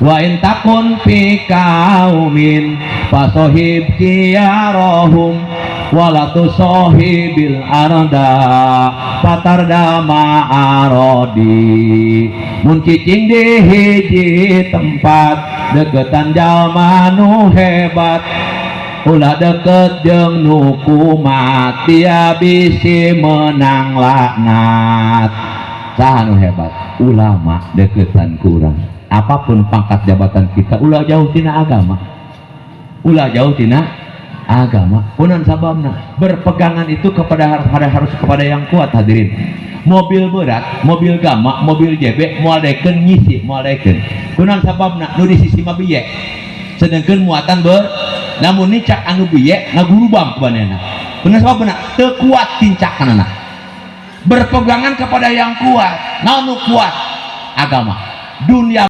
Wa in takun fi kaumin fasohib khiyarahum wala tusohibil arda fatarda ma'arodi. Mun cicing di hiji tempat, deketan jalma nu hebat, ulah deket jeung nu kumat, dia bisi menang laknat. Saha nu hebat? Ulama. Deketan kurang apapun pangkat jabatan kita, ulah jauh tina agama, ulah jauh tina agama. Kunaon sababna? Berpegangan itu kepada harus kepada yang kuat, hadirin. Mobil berat, mobil Gamma, mobil JB moal daekeun ngisi, moal daekeun. Kunaon sababna? Nu di sisi mah biye, sedangkan muatan ber namun nincak anu biye ngagurubam kumanehna. Kunaon sababna? Teu kuat tincakanana. Berpegangan kepada yang kuat. Naon nu kuat? Agama. Dunia.